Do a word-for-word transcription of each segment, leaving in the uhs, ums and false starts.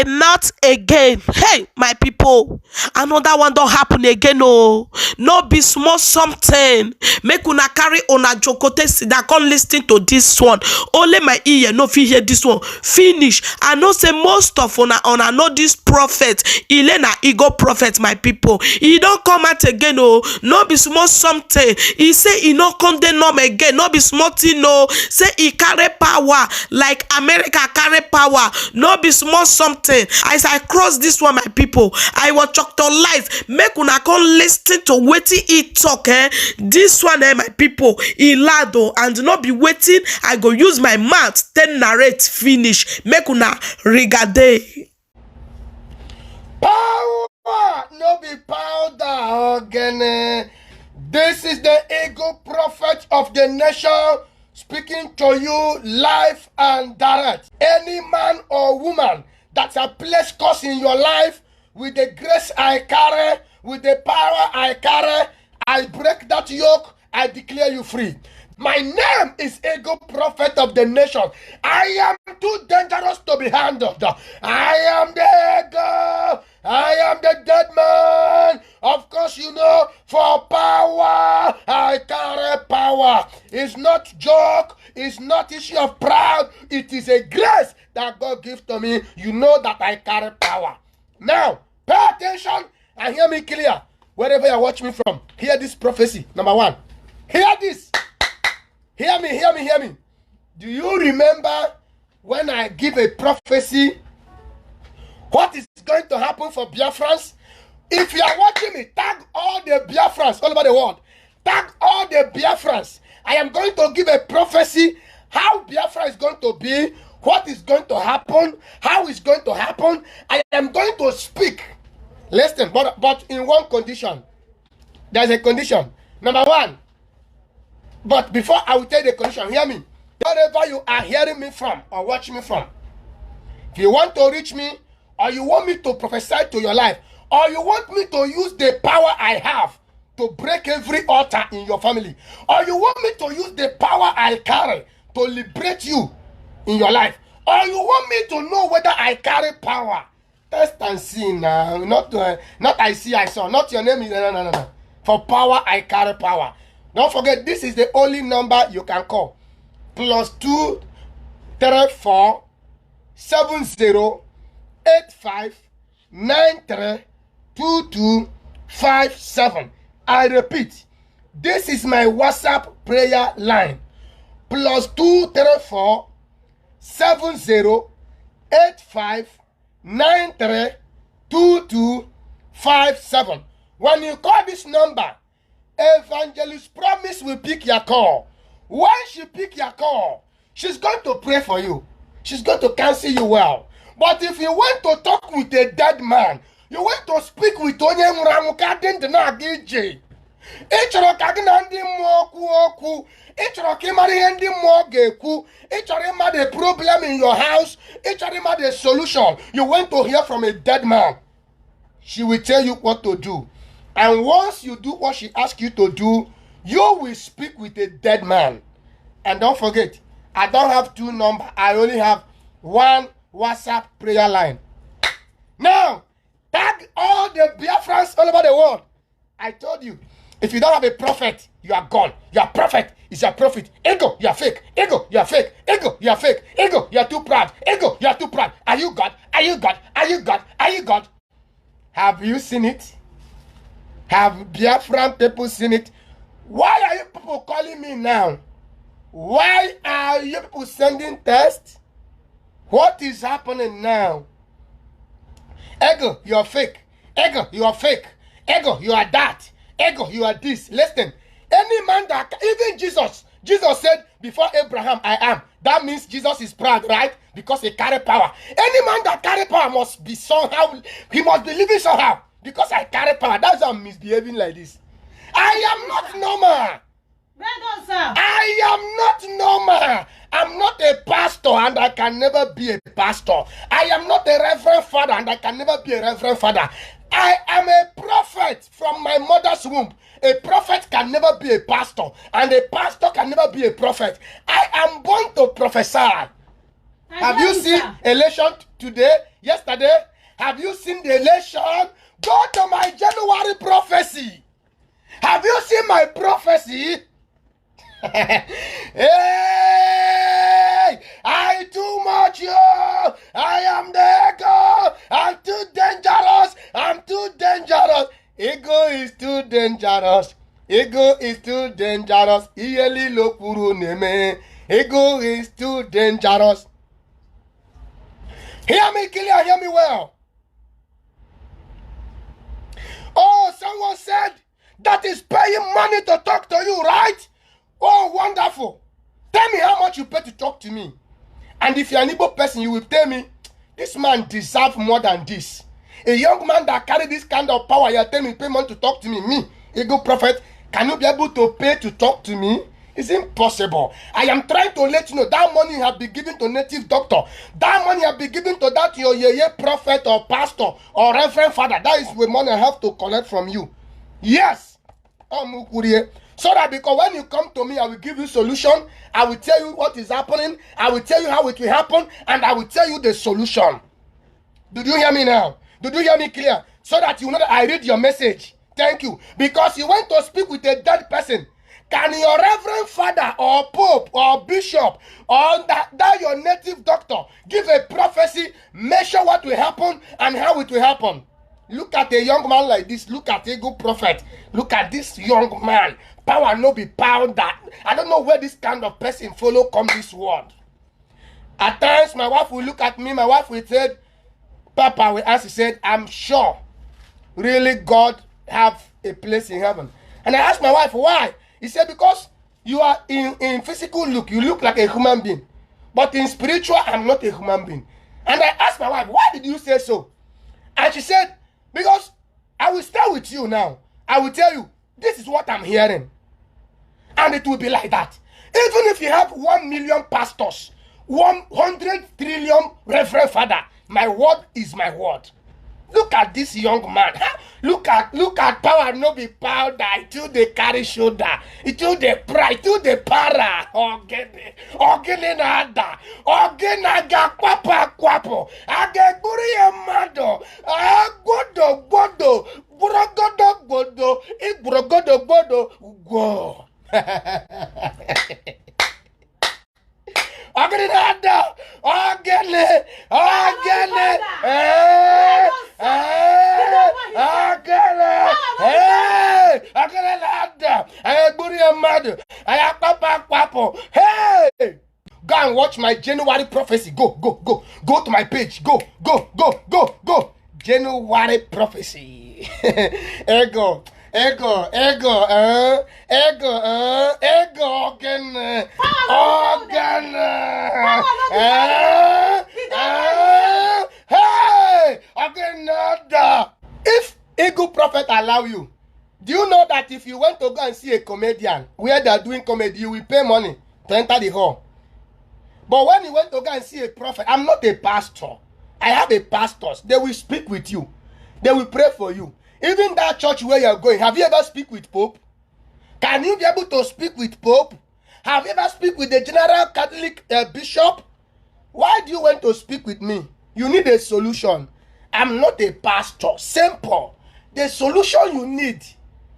not again. Hey, my people, another one don happen again. Oh, no be small something. Make una carry una jokote sit down, come listen to this one. Only my ear no fit hear this one finish. I know say most of una, una know this prophet, Elena Igo prophet, my people. He don come out again. Oh, no be small something. He say he no come dey norm again. No be small thing. No, say he carry power like America carry power. No be small something. As I cross this one, my people, I was choked life. Make una come listen to wetin he talk. Eh, this one, eh, my people, he loud, oh, and no be wetin I go use my mouth ten narrate finish. Make una rigade. Power no be powder or gene. This is the ego prophet of the nation speaking to you live and direct. Any man or woman that have placed curse in your life, with the grace I carry, with the power I carry, I break that yoke, I declare you free. My name is Ego Prophet of the Nation. I am too dangerous to be handled. I am the Ego. I am the dead man. Of course, you know, for power, I carry power. It's not joke. It's not issue of proud. It is a grace that God gives to me. You know that I carry power. Now, pay attention and hear me clear. Wherever you watch me from, hear this prophecy. Number one, hear this. Hear me, hear me, hear me. Do you remember when I give a prophecy? What is going to happen for Biafrans? If you are watching me, tag all the Biafrans all over the world. Tag all the Biafrans. I am going to give a prophecy how Biafra is going to be, what is going to happen, how it's going to happen. I am going to speak. Listen, but, but in one condition. There's a condition. Number one, but before I will tell the condition, hear me. Wherever you are hearing me from or watching me from, if you want to reach me, or you want me to prophesy to your life, or you want me to use the power I have to break every altar in your family, or you want me to use the power I carry to liberate you in your life, or you want me to know whether I carry power, test and see now. Not, uh, not I see, I saw. Not your name is, no, no, no, no. For power, I carry power. Don't forget, this is the only number you can call. Plus two three four seven zero eight five nine three two two five seven. I repeat, this is my WhatsApp prayer line. Plus two three four seven zero eight five nine three two two five seven. When you call this number, Evangelist Promise will pick your call. When she pick your call, she's going to pray for you. She's going to counsel you well. But if you want to talk with a dead man, you want to speak with onye nwụrụ anwụ ka dị ndụ na-aga ije, ị chọrọ ka gị na ndị mmụọ kwuo okwu, ị chọrọ ka ị mara ihe ndị mmụọ ga-ekwu, ị chọrọ ịma the problem in your house, ị chọrọ ịma the solution, you want to hear from a dead man. She will tell you what to do. And once you do what she asks you to do, you will speak with a dead man. And don't forget, I don't have two number. I only have one WhatsApp prayer line. Now, tag all the Biafrans all over the world. I told you, if you don't have a prophet, you are gone. Your prophet is your prophet. Ego, you are fake. Ego, you are fake. Ego, you are fake. Ego, you are too proud. Ego, you are too proud. Are you God? Are you God? Are you God? Are you God? Have you seen it? Have Biafran people seen it? Why are you people calling me now? Why are you people sending text? What is happening now? Ego, you are fake. Ego, you are fake. Ego, you are that. Ego, you are this. Listen, any man that, even Jesus, Jesus said, "Before Abraham, I am." That means Jesus is proud, right? Because he carry power. Any man that carry power must be somehow, he must be living somehow. Because I carry power, that's why I'm misbehaving like this. I am not normal. Well done, sir. I am not normal. I'm not a pastor and I can never be a pastor. I am not a reverend father and I can never be a reverend father. I am a prophet from my mother's womb. A prophet can never be a pastor and a pastor can never be a prophet. I am born to prophesy. Have you seen election today, yesterday? Have you seen the election? Go to my January prophecy. Have you seen my prophecy? Hey, I too much, yo. I am the ego. I'm too dangerous. I'm too dangerous. Ego is too dangerous. Ego is too dangerous. Iyeli lo kwuru neme. Ego is too dangerous. Hear me clear, hear me well. Oh, someone said that is paying money to talk to you, right? Oh, wonderful. Tell me how much you pay to talk to me. And if you're an Igbo person, you will tell me, this man deserves more than this. A young man that carry this kind of power, you're telling me pay money to talk to me. Me, Igbo prophet, can you be able to pay to talk to me? It's impossible. I am trying to let you know that money you have been given to native doctor, that money you have been given to that your yeye prophet or pastor or reverend father. That is the money I have to collect from you. Yes. Omukurie. So that because when you come to me, I will give you solution. I will tell you what is happening. I will tell you how it will happen, and I will tell you the solution. Did you hear me now? Did you hear me clear? So that you know that I read your message. Thank you. Because you went to speak with a dead person. Can your reverend father or pope or bishop or that, that your native doctor give a prophecy, measure what will happen and how it will happen? Look at a young man like this. Look at a good prophet. Look at this young man. Power no be powder. I don't know where this kind of person follow come this world. At times, my wife will look at me. My wife will say, Papa will ask, he said, I'm sure really God have a place in heaven. And I asked my wife, why? He said, because you are in, in physical look, you look like a human being. But in spiritual, I'm not a human being. And I asked my wife, why did you say so? And she said, because I will stay with you now. I will tell you, this is what I'm hearing. And it will be like that. Even if you have one million pastors, one hundred trillion reverend father, my word is my word. Look at this young man. Look at look at power no be powder. It too dey carry shoulder. It too dey pride. It too dey para. Ogene, ogene na ada. Ogene aga kwapo akwapo. Aga egburu ya mmadụ. Agwodo gwodo. Gborogodo gwodo. Igborogodo gwodo. Gwo. Ogene na ada. Ogene. Ogene. Eh. Eh. Ogene. Eh. Ogene na ada. Anyị egburu ya mmadụ. Anyị akpapụ akpapụ. Hey! Go and watch my January prophecy. Go, go, go. Go to my page. Go, go, go, go, go. January prophecy. Ego, ego, ego, eh? Ego, eh? Ego, ogene. Ogene. Eh? Eh? Hey! Ogene, ada. If Eagle prophet allow you, do you know that if you went to go and see a comedian where they are doing comedy, you will pay money to enter the hall? But when you went to go and see a prophet, I'm not a pastor. I have a pastors. They will speak with you. They will pray for you. Even that church where you are going, have you ever speak with Pope? Can you be able to speak with Pope? Have you ever speak with the general Catholic uh, bishop? Why do you want to speak with me? You need a solution. I'm not a pastor. Simple. The solution you need,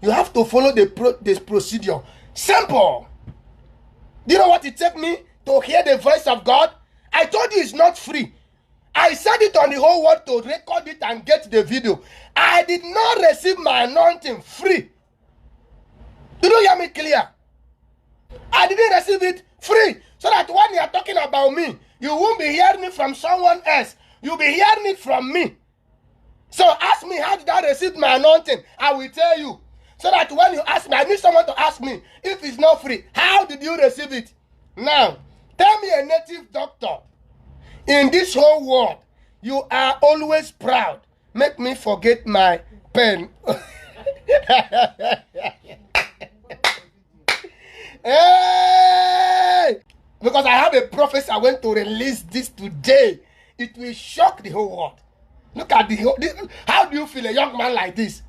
you have to follow the pro- this procedure. Simple. Do you know what it take me to hear the voice of God? I told you it's not free. I said it on the whole world to record it and get the video. I did not receive my anointing free. Did you hear me clear? I didn't receive it free. So that when you are talking about me, you won't be hearing it from someone else. You'll be hearing it from me. So ask me, how did I receive my anointing? I will tell you. So that when you ask me, I need someone to ask me, if it's not free, how did you receive it? Now, tell me a native doctor in this whole world. You are always proud. Make me forget my pen. Hey! Because I have a prophecy I want to release this today. It will shock the whole world. Look at the whole. This, how do you feel, a young man like this?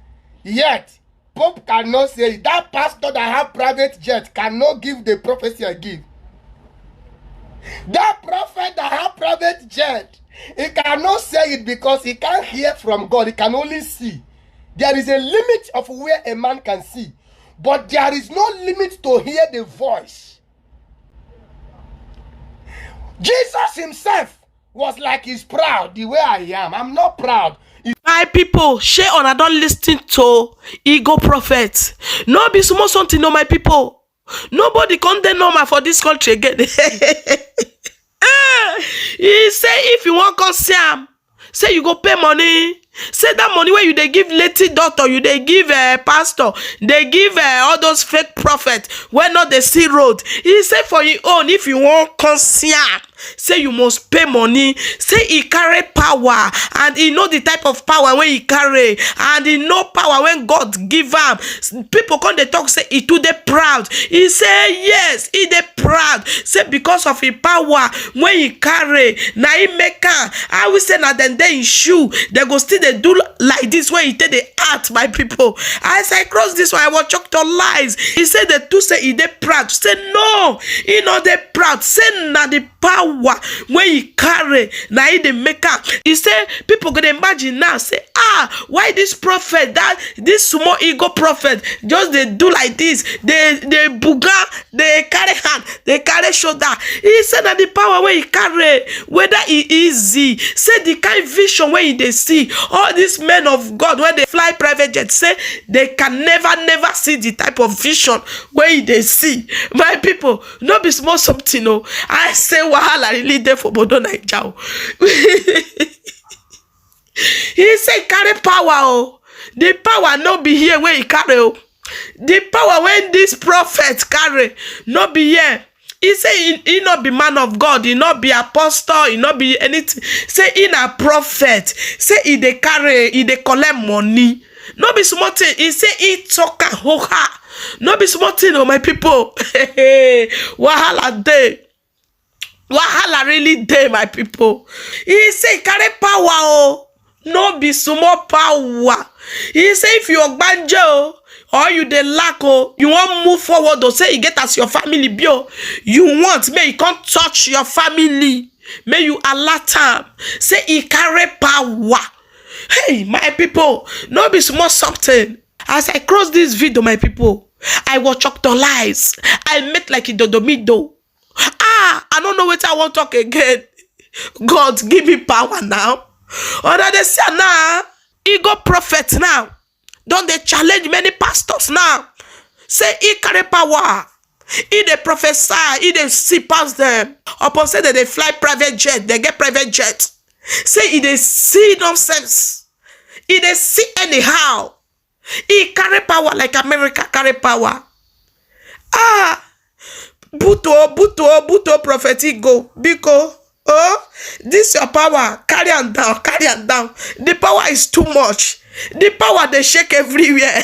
Yet, Pope cannot say it. That pastor that have private jet cannot give the prophecy I give. That prophet that have private jet, he cannot say it because he can't hear from God. He can only see. There is a limit of where a man can see, but there is no limit to hear the voice. Jesus himself was like, he's proud the way I am. I'm not proud. My people, shey una don listen to Ego Prophet? No be small something, no, my people. Nobody come dey normal for this country again. Eh, he say if you wan come see am, say you go pay money. Say that money wey you dey give lady doctor, you dey give uh, pastor, dey give uh, all those fake prophet wey no dey see road. He say for him own, if you wan come see am, say you must pay money. Say he carry power and he know the type of power wey he carry and he know power wey God give am. People come dey talk say he too dey proud. He say yes, he dey proud. Say because of him power wey he carry, na him make am. I will say na dem dey him shoe, dem go still dey do like this wey he take dey act, my people. As I cross this one, I was shocked to lies. He say the two say he dey proud. Say no, he no dey proud. Say na the power wey he carry, na he dey make am. He say people go dey imagine now, say, ah, why this prophet, that this small Ego Prophet just dey do like this, dey dey buga, dey carry hand, dey carry shoulder. He say na the power wey he carry, whether e easy. Say the kind vision wey he dey see, all these men of God wey dey fly private jet, say they can never never see the type of vision wey he dey see. My people, no be small something o. I say wahala really dey for obodo Naija o. He say carry power o. The power no be here wey he carry o. The power wey this prophet carry no be here. He say he, he no be man of God, he no be apostle, he no be anything. Say he na prophet. Say he dey carry, he dey collect money. No be small thing. He say he talk am ho ha. No be small thing o, my people. Wahala dey. Wahala really dey, my people. He say he carry power o. No be small power. He say if you ogbanje o, or you dey lack o, you wan move forward o, say e get as your family be o, you want make e come touch your family, make you alert am. Say e carry power. Hey, my people, no be small something. As I cross this video, my people, I was shocked to lies. I met like a dodomido. Ah, I don't know what I want talk again. God, give me power now. Una dey see am now. Ego Prophet now don dey challenge many pastors now. Say he carry power. He dey prophesy. He dey see pass them. Upon say dem dey fly private jet, dem get private jet. Say he dey see nonsense. He dey see anyhow. He carry power like America carry power. Ah, buto, buto, buto, Prophet Ego, biko. Oh, this your power. Carry am down, carry am down. The power is too much. The power dey shake everywhere.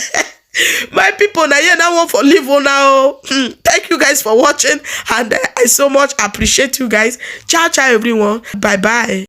My people, na here na one for live una o. Hmm. Thank you guys for watching, and uh, I so much appreciate you guys. Ciao, ciao, everyone. Bye bye.